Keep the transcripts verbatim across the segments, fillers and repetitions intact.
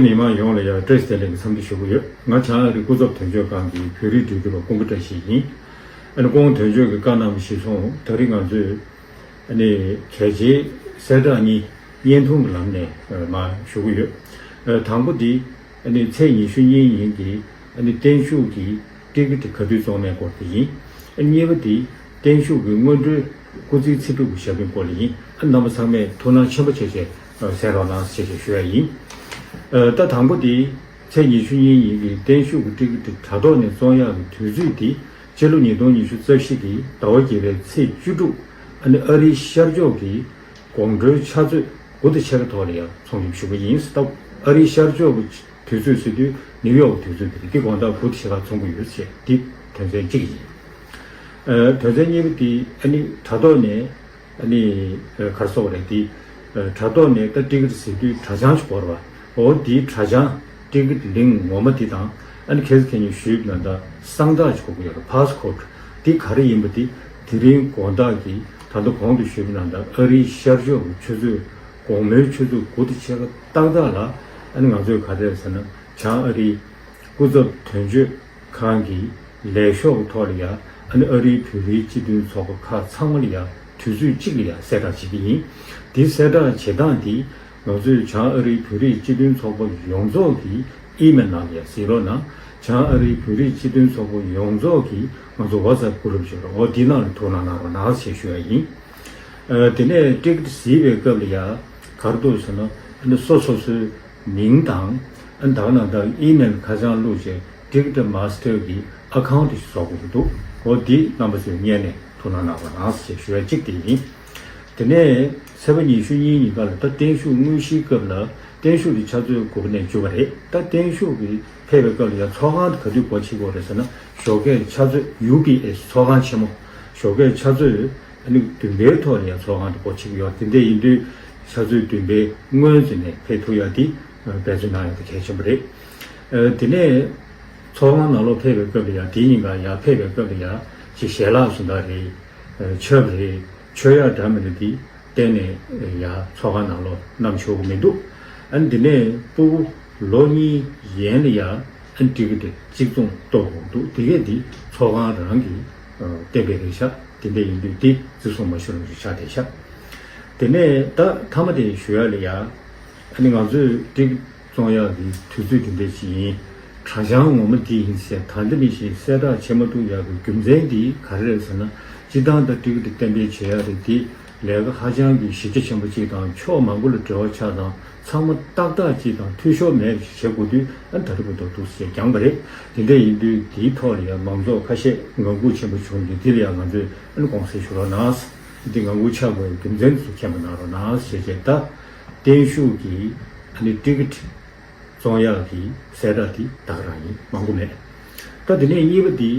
མི་མང་ཡོངས་ལ་ཡང་བཀྲ་ཤིས་བདེ་ལེགས་ཀྱི་འཚམས་འདྲི་ཞུ་གི་ཡོད། ང་བྱང་ཨ་རི་སྐུ་ཚབ་དོན་གཅོད་ཁང་གི་བོད་རིགས་འབྲེལ་མཐུད་པ་ཀུན་དགའ་བཀྲ་ཤིས་ཡིན། ཨ་ནི་སྐུ་ངོ་དོན་གཅོད་ཀྱིས་བཀའ་གནང་བ་གཞིར་བཟུང་ད་རིང་ང་ཚོས་ཨ་ནི་གལ་ཆེའི་གསལ་བསྒྲགས་གཉིས་བརྙན་ཐུང་གི་ལམ་ནས་མར་ཞུ་གི་ཡོད། དང་པོ་འདི་ཨ་ནི་ཚེས་ཉི་ཤུ་གཉིས་ཉིན་གྱི་ཨ་ནི་བརྟན་བཞུགས་ཀྱི་ཊི་ཀེ་ཊི་ག་དུས་བཙོང་མིན་སྐོར་དེ་ཡིན། ཨ་ནི་གཉིས་པ་འདི་བརྟན་བཞུགས་ཀྱི་སྔོན་འགྲོའི་སྐུ་ཚེའི་ཚེ་སྒྲུབ་ཀྱི་ཞབས་རིམ་སྐོར་ལ་ཡིན། ཨ་རྣམ་པ་ཚང་མས་ཐུགས་སྣང་ཆེན་པོ་བྱས་བྱས་གསན་རོགས་གནང་ཞེས་ཞུ་ཡ་ཡིན། ད་དང་པོ་དེ་ཚེས་ཉི་ཤུ་གཉིས་ཉིན་གྱི་བརྟན་བཞུགས་ཀྱི་ཊི་ཀེ་ཊི་དྲ་ཐོག་ནས་བཙོང་ཡག་གི་དུས་ཚོད་དེ་སྤྱི་ལོ་ཉིས་སྟོང་ཉི་ཤུ་རྩ་བཞི་གི་ཟླ་བ་བརྒྱད་པའི་ཚེས་བཅུ་དྲུག་ཨ་ནི་ཨ་རིའི་ཤར་ཕྱོགས་ཀྱི་དགོང་དྲོའི་ཕྱག་ཚོད་དགུ་དང་ཕྱེད་ཀ་ཐོག་ལ་ཡང་ཚོང་འགྲེམས་ཞུ་གི་ཡིན། སྟབས་ཨ་རིའི་ཤར་ཕྱོགས་ཀྱི་དུས་ཚོད་ཟེར་དུས་ནིའུ་ཡོག་གི་དུས་ཚོད་དེ་རེད། དེ་དགོང་དག་དགུ་དང་ཕྱེད་ཀ་ཚོང་གི་ཡོད་ཅེས་འདི་དོན་ཚན་གཅིག་ཡིན། ཨ་དོན་ཚན་གཉིས་པ་དེ་ཨ་ནི་དྲ་ཐོག་ནས་ཨ་ནི་ཨ་ག་རེ་ཟེར་དགོས་རེད། དེ་ཨ་དྲ་ཐོག་ནས་ད་ཊི་ཀེ་ཊི་ཟེར་དུས་དྲ་བྱང་ཞིག་དགོས་རེད་པ། འོ་དེའི་དྲ་བྱང་ཊི་ཀེ་ཊི་ལིང་ངོ་མ་དེ་དང་ཨ་ནི་ཁ་སང་ཁ་ཉིན་ཞུས་པ་ནང་ལྟར་གསང་རྟགས་ཅིག་དགོས་ཀྱི་ཡོད་རེད། ཕཱ་སི་ཀོ་ཌི་དེ་ག་རེ་ཡིན་པ་དེ་དེ་རིང་དགོང་དག་གི་ད་ལྟ་གོང་དུ་ཞུས་པ་ནང་ལྟར་ཨ་རིའི་ཤར་ཕྱོགས་ཀྱི་ཆུ་ཚོད་དགོང་མོའི་ཆུ་ཚོད་དགུ་དང་ཕྱེད་ཀ་ཏག་ཏག་ལ་ཨ་ནི་ང་ཚོས་ག་རེ་རེད་ཟེར་ན་བྱང་ཨ་རིའི་སྐུ་ཚབ་དོན་གཅོད་ཁང་གི་ལས་ཤོག་གི་ཐོག་ལ་ཡང་ཨ་ནི་ཨ་རིའི་བོད་རིགས་སྤྱི་མཐུན་ཚོགས་པ་ཁག་ཚང་མ་ལ་ཡང་དུས་ཚོད་གཅིག་ལ་ཡང་གསལ་བསྒྲགས་བྱེད་ཀྱི་ཡིན། དེ་གསལ་བསྒྲགས་བྱེད་སྟངས་དེ་ང་ཚོས་བྱང་ཨ་རིའི་བོད་རིགས་སྤྱི་མཐུན་ཚོགས་པ་ཡོངས་རྫོགས་ཀྱི་ཨི་མེལ་ནང་ལ་ཡང་གཟིགས་རོགས་གནང་། བྱང་ཨ་རིའི་བོད་རིགས་སྤྱི་མཐུན་ཚོགས་པ་ཡོངས་རྫོགས་ཀྱི་ང་ཚོ་ཝ་ཊི་སི་ཨེབ་གུ་རུབ་ཅིག་ཡོད་རེད། འོ་དེ་ནང་ལ་ཐུགས་སྣང་གནང་རོགས་གནང་ཞེས་ཞུ་ཡ་ཡིན། ཨ་དེ་ནས་ཊི་ཀེ་ཊི་གཟིགས་པའི་སྐབས་ལ་ཡང་ག་རེ་འདུག་ཟེར་ན་ཨ་ནི་སོ་སོ་སོའི་མིང་དང་ཨ་ནི་ད་ག་ནང་ལྟར་ཨི་མེལ་ཁ་བྱང་བླུགས་བྱས་ཊི་ཀེ་ཊི་མཱ་སི་ཊར་གྱི་ཨ་ཁའུ་ཊི་ཞིག་བཟོ་དགོས་ཀྱི་འདུག་འོ་འདི་རྣམ་པ་ཚོས་སྔོན་ནས་ཐུགས་སྣང་གནང་རོགས་གནང་ཞེས་ཞུ་ཡ་གཅིག་དེ་ཡིན། དེ་ནས་ཚེས་པ་ཉི་ཤུ་གཉིས་ཉིན་ཀ་ལ་ད་བརྟན་བཞུགས་དངོས་གཞིའི་སྐབས་ལ་བརྟན་བཞུགས་དེ་ཕྱག་ཚོད་དགུ་པ་ནས་བཅུ་པ་རེད། ད་བརྟན་བཞུགས་ཀྱི་ཕེབས་པའི་སྐབས་ལ་ཡང་ཚོགས་ཁང་དེ་ག་དུས་སྒོ་ཕྱེ་དགོས་རེད་ཟེར་ན་ཞོགས་ཀས་ཕྱག་ཚོད་ཡུ་བི་ཨེས་ཚོགས་ཁང་ཆེན་མོ་ཞོགས་ཀས་ཕྱག་ཚོད་ཨ་ནི་བདུན་པའི་ཐོག་ལ་ཡང་ཚོགས་ཁང་དེ་སྒོ་ཕྱེ་གི་ཡོད། དེ་འདྲ་ཡིན་དུས་ཕྱག་ཚོད་བདུན་པའི་སྔོན་ཚུད་ནས་ཕེབས་ཐུབ་ཡ་དེ་འབད་བརྩོན་གནང་ཡ་དེ་གལ་ཆེན་པོ་རེད། ཨ་དེ་ནས་ཚོགས་ཁང་ནང་ལོགས་ཕེབས་པའི་སྐབས་ལ་ཡང་དེའི་ཉིན་ཀ་ཡར་ཕེབས་པའི་སྐབས་ལ་ཡང་ཅིག་ཞལ་ལག་བཟོ་འདྲ་རེད། ཆབ་རེད། མཆོད་ཡག་འདྲ་མི་འདྲ་དེ་གཏན་ནས་ཡར་ཚོགས་ཁང་ནང་ལོགས་བསྣམས་ཆོག་གི་མི་འདུག་ཨ་ནི་དེ་ནས་ཕྲུ་གུ་ལོ་གཉིས་ཡན་ལ་ཡང་ཨ་ནི་ཊི་ཀེ་ཊི་གཅིག་མཚུངས་གཏོང་དགོས་འདུག་དེ་གས་དེ་ཚོགས་ཁང་རང་གིས་གཏན་འབེབས་རེད་ཤག་དེ་འདྲ་ཡིན་དུས་དེ་བརྩི་སྲུང་མ་ཞུ་རོགས་ཞུ་ཆགས་བསྡད་ཤག་དེ་ནས་ད་མཐའ་མ་དེ་ཞུ་ཡག་ལ་ཡ། ཨ་ནི་ང་ཚོས་ཊི་ཀེ་ཊི་བཙོང་ཡག་གི་དུས་ཚོད་དེ་འདྲ་ཞིག་ཡིན། དྲ་བྱང་ངོ་མ་འདི་ཡིན་ཟེར་ད་ལྟ་ནས་བཞིན་གསལ་བསྒྲགས་བྱེད་མ་ཐུབ་ཡག་གི་རྒྱུ་མཚན་འདི་ག་རེ་རེད་ཟེར་ན། སྤྱིར་བཏང་ད་ཊི་ཀེ་ཊི་གཏན་འབེབས་བྱེད་ཡག་རེད་དེ་ལས་ཀ་ཧ་ཅང་གི་ཞིབ་ཆ་ཆེན་པོ་གཅིག་དང་ཕྱོགས་མང་པོ་ལ་འབྲེལ་བ་ཆགས་དང་ཚང་མ་ཏག་ཏག་གཅིག་དང་འཐུས་ཤོར་མེད་པ་ཞིག་བྱེད་དགོས་དུས་ཨ་ནི་ད་རེས་བར་དུ་འདུག་ཟེར་བྱས་བསྐྱངས་པ་རེད། དེ་འདྲ་ཡིན་དུས་དེའི་ཐོག་ལ་ཡང་མང་ཚོགས་ཁ་ཤས་ངང་སྒུག་ཆེན་པོ་བྱུང་འདུག་དེ་ལ་ཡང་ང་ཚོས་ཨ་ནི་དགོངས་སེལ་ཞུ་རོགས་གནང་། འདི་ངང་སྒུག་ཆགས་དགོས་པའི་རྒྱུ་མཚན་དེ་ཚོ་མཁྱེན་པ་གནང་རོགས་གནང་ཞེས་བྱས་ད། བརྟན་བཞུགས་ཀྱི་ཨ་ནི་ཊི་ཀེ་ཊི་བཙོང་ཡག་གི་གསལ་བསྒྲགས་དེ་ད་ག་རང་ཡིན། མང་པོ་མེད། ད་དེ་ནས་གཉིས་པ་དེ་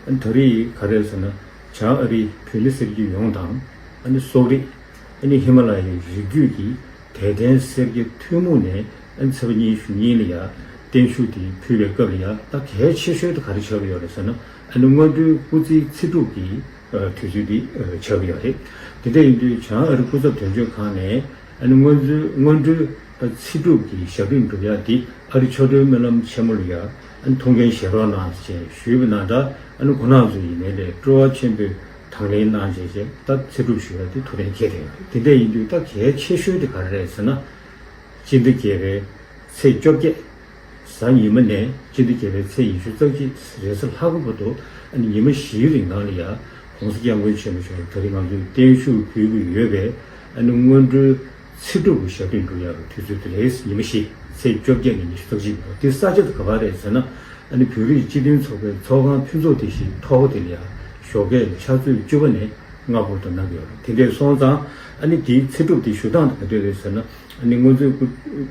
ཨ་ནི་ད་རེས་ག་རེ་ཟེར་ན། བྱང་ཨ་རིའི་བོད་མི་སེར་སྐྱ་ཡོངས་དང་ཨ་ནི་སོག་རིགས་ཨ་ནི་ཧི་མ་ལ་ཡའི་རི་རྒྱུད་ཀྱི་དད་ལྡན་སེར་སྐྱ་ཐུན་མོང་ནས་ཨ་ནི་ཚེས་པ་ཉི་ཤུ་གཉིས་ལ་ཡ་བརྟན་བཞུགས་དེ་ཕུལ་བའི་སྐབས་ལ་ཡ་ད་གལ་ཆེ་ཤོས་དེ་ག་རེ་ཆགས་ཀྱི་ཡོད་རེད་ཟེར་ན། ཨ་ནི་སྔོན་འགྲོའི་སྐུ་ཚེའི་ཚེ་སྒྲུབ་ཀྱི་དུས་ཚོད་འདི་ཆགས་ཀྱི་ཡོད་རེད། དེ་འདྲ་ཡིན་དུས་བྱང་ཨ་རི་སྐུ་ཚབ་དོན་གཅོད་ཁང་ནས་ཨ་ནི་སྔོན་ཚུད་སྔོན་འགྲོའི་ཚེ་སྒྲུབ་ཀྱི་ཞབས་རིམ་སྒྲུབ་ཡག་འདི་ཨ་རི་ཆོ་འཕྲུལ་སྨོན་ལམ་ཆེན་མོ་ལ་ཡ་ཨ་ནི་ཐུགས་འགན་བཞེས་རོགས་གནང་ཞེས་ཞུས་པ་ནང་ལྟར་ཨ་ནི་ཁོང་རྣམ་ཚོ་ཡིན་ནའི་ལས་སྤྲོ་བ་ཆེན་པོས་དང་ལེན་གནང་བྱས་བྱས་ད་ཚེ་སྒྲུབ་ཞུ་ཡག་འདི་ཐུགས་གཏན་འཁེལ་བསྡད་ཡོད་རེད། དེ་འདྲ་ཡིན་དུས་ད་གལ་ཆེ་ཤོས་དེ་ག་རེ་རེད་ཟེར་ན། སྤྱི་ཟླ་བརྒྱད་པའི་ཚེས་བཅོ་བརྒྱད། གཟའ་ཉི་མ་ནས་སྤྱི་ཟླ་བརྒྱད་པའི་ཚེས་ཉི་ཤུ་རྩ་གཅིག་རེས་གཟའ་ལྷག་པ་བར་དུ་ཨ་ནི་ཉི་མ་བཞིའི་རིང་ནང་ལ་ཡ་༸གོང་ས་༸སྐྱབས་མགོན་ཆེན་པོ་མཆོག་ད་རེས་ང་ཚོས་བརྟན་བཞུགས་ཕུལ་གྱི་ཡོད་པའི་ཨ་ནི་སྔོན་འགྲོའི་ཚེ་སྒྲུབ་ཀྱི་ཞབས་རིམ་སྒྲུབ་ཡག་གི་དུས་ཚོད་དེ་རེད། ཉི་མ་བཞི། ཚེས་བཅོ་བརྒྱད་ནས་ཉི་ཤུ་རྩ་གཅིག་བར་དུ། དེ་ས་ཆ་དེ་ག་པར་རེད་ཟེར་ན། ཨ་ནི་བོད་རིགས་སྤྱི་མཐུན་ཚོགས་པའི་ཚོགས་ཁང་ཕུན་ཚོགས་བདེ་ཞིང་མཐོ་པོ་དེ་ལ་ཡ་ཞོགས་ཀས་ཕྱག་ཚོད་བཅུ་པ་ནས་ལྔ་པ་བར་དུ་གནང་གི་ཡོད་རེད། དེ་འདྲ་སོང་ཙང་ཨ་ནི་དེའི་ཚེ་སྒྲུབ་དེ་ཞུ་སྟངས་དེ་ག་འདྲ་རེད་ཟེར་ན། ཨ་ནི་སྔོན་ཚུད་སྐུ་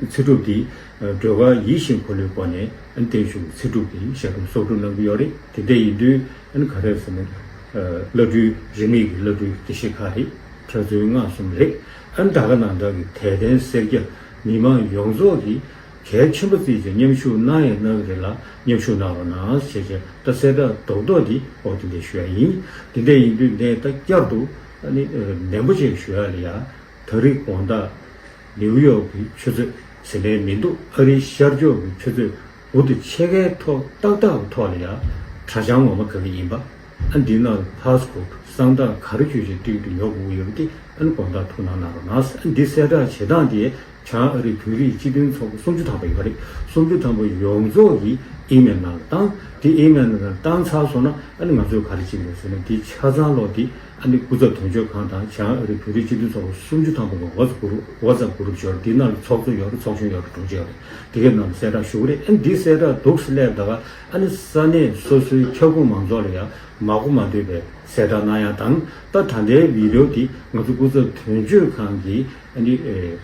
ཚེ་སྒྲུབ་དེ་སྒྲོལ་དཀར་ཡིད་བཞིན་འཁོར་ལོའི་སྒོ་ནས་ཨ་ནི་བརྟན་བཞུགས་ཚེ་སྒྲུབ་ཀྱི་ཞབས་རིམ་གསོག་སྒྲུབ་གནང་གི་ཡོད་རེད། དེ་འདྲ་ཡིན་དུས་ཨ་ནི་ག་རེ་ཟེར་ན། བླ་སྤྲུལ་རིས་མེད་ཀྱི་བླ་སྤྲུལ་དགེ་བཤེས་ཁག་རེད། གྲྭ་བཙུན་ལྔ་གསུམ་རེད། ཨ་ནི་ད་ག་ནང་ལྟར་གྱི་དད་ལྡན་སེར་སྐྱ་མི་མང་ཡོངས་རྫོགས་ཀྱིས་གལ་ཆེན་པོ་བརྩིས་ཏེ་མཉམ་ཞུགས་གནང་ཡང་གནང་གི་རེད་ལ། མཉམ་ཞུགས་གནང་རོགས་གནང་ཞེས་བྱས་ད་གསལ་བསྒྲགས་རྡོག་རྡོག་འདི་འོ་དེ་འདྲ་ཞུ་ཡ་ཡིན། དེ་འདྲ་ཡིན་དུས་ངས་ད་བསྐྱར་དུ་ཨ་ནི་ནན་པོ་བྱས་ཞུ་ཡ་ལ་ཡ། ད་རེས་དགོང་དག་ནིའུ་ཡོག་གི་ཆུ་ཚོད་ ཟེར་ནའི་མི་འདུག་ཨ་རིའི་ཤར་ཕྱོགས་ཀྱི་ཆུ་ཚོད་འུ་དུ་ཕྱེད་ཀའི་ཐོག་ཏག་ཏག་གི་ཐོག་ལ་ཡ་གྲྭ་བྱང་ངོ་མ་ག་གི་ཡིན་པ། ཨ་འདི་ནང་ལ་ཕ་སི་ཀོཊ་གསང་རྟགས་ག་རེ་བྱོས་བྱས་ཏིག་ཏུ་ཉོ་དགོས་ཀྱི་ཡོད་པ་དེ་ཨ་ནི་དགོངས་དག་ཐུགས་སྣང་གནང་རོགས་གནང་། ཨ་འདི་གསལ་བསྒྲགས་བྱེད་སྟངས་དེ་བྱང་ཨ་རི་བོད་རིགས་སྤྱི་མཐུན་ཚོགས་པ་སུམ་ཅུ་ཐམ་པ་ཡོད་རེད། སུམ་ཅུ་ཐམ་པ་ཡོངས་རྫོགས་ཀྱི་ཨི་མེལ་ནང་ལ་བཏང་། དེ་ཨི་མེལ་ནང་བཏང་ཚར་སོང་ན་ཨ་ནི་ང་ཚོས་ག་རེ་བྱེད་དགོས་ཟེར་ན། དེ་ཆ་ཚང་ལོག་དེ་ཨ་ནི་སྐུ་ཚབ་དོན་གཅོད་ཁང་དང་བྱང་ཨ་རི་བོད་རིགས་སྤྱི་མཐུན་ཚོགས་པ་སུམ་ཅུ་ཐམ་པ་གི་ཝ་ཚབ་གུ་རུབ་ཝ་ཚབ་གུ་རུབ་ཡོད་རེད། དེ་ནང་ལ་ཚོགས་གཙོ་ཡོད་རེད། ཚོགས་གཞོན་ཡོད་རེད། དྲུང་ཆེ་ཡོད་རེད། དེ་གའི་ནང་ལ་གསལ་བསྒྲགས་ཞུ་གི་རེད། ཨ་ནི་འདི་གསལ་བསྒྲགས་འདུག་སེ་སླེབས་ད་ག་ཨ་ནི་ས་གནས་སོ་སོའི་ཁྱབ་ཁོངས་མང་ཚོགས་ལ་ཡང་མ་གོ་མ་ཐོས་པའི་གསལ་བསྒྲགས་གནང་ཡག་དང་། ད་ད་ལྟའི་བི་ཌིའོ་འདི་ང་ཚོ་སྐུ་ཚབ་དོན་གཅོད་ཁང་གི་ཨ་ནི་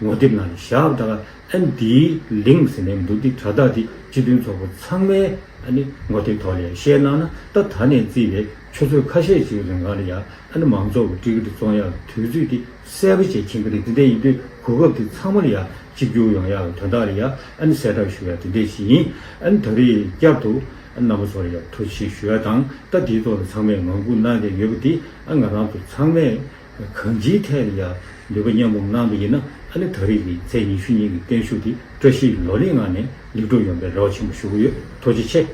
ངོ་དེབ་ནང་ལ་བཞག་ད་ག་ཨ་ནི་འདིའི་ལིང་ཟེར་ནས་འདུག་འདི་དྲ་ཐག་འདི་སྤྱི་མཐུན་ཚོགས་པ་ཚང་མའི་ཨ་ནི་ངོ་དེབ་ཐོག་ལ་ཡང་བཤད་གནང་ན། ད་ད་ནས་བརྩིས་པའི་ཆུ་ཚོད་ཁ་ཤས་ཅིག་རིང་ག་ལ་ཡང་ཨ་ནི་མང་ཚོགས་ཀྱི་ཊི་ཀེ་ཊི་བཙོང་ཡག་དུས་ཚོད་འདི་གསལ་པོ་བྱས་ཕྱིན་གྱི་རེད། འདི་འདྲ་ཡིན་དུས་གོ་སྐབས་འདི་ཚང་མ་ལ་ཡང་གཅིག་གྱུར་ཡོང་ཡག་གི་དོན་དག་ལ་ཡང་ཨ་ནི་གསལ་བསྒྲགས་ཞུ་ཡག་འདི་འདྲ་ཞིག་ཡིན། ཨ་ནི་ད་རེས་བསྐྱར་དུ་ཨ་ནི་རྣམ་པ་ཚོ་ལ་ཡང་ཐུགས་རྗེ་ཆེ་ཞུ་ཡག་དང་། ད་འདིའི་ཐོག་ལ་ཚང་མས་ངང་སྒུག་གནང་བསྡད་ཡོད་པ་འདི་ཨ་ང་རང་ཚོ་ཚང་མས་གང་ཅིའི་ཐད་ལ་ཡང་ནུས་པ་མཉམ་སྤུངས་གནང་བ་ཡིན་ན། ཨ་ནི་ད་རེས་ཀྱི་ཚེས་ཉི་ཤུ་ཉིན་གྱི་བརྟན་བཞུགས་འདི་བཀྲ་ཤིས་ལོ་ལེགས་ངང་ནས་ལེགས་གྲུབ་ཡོང་བའི་རེ་བ་ཆེན་པོ་ཞུ་གི་ཡོད། ཐུགས་རྗེ་ཆེ།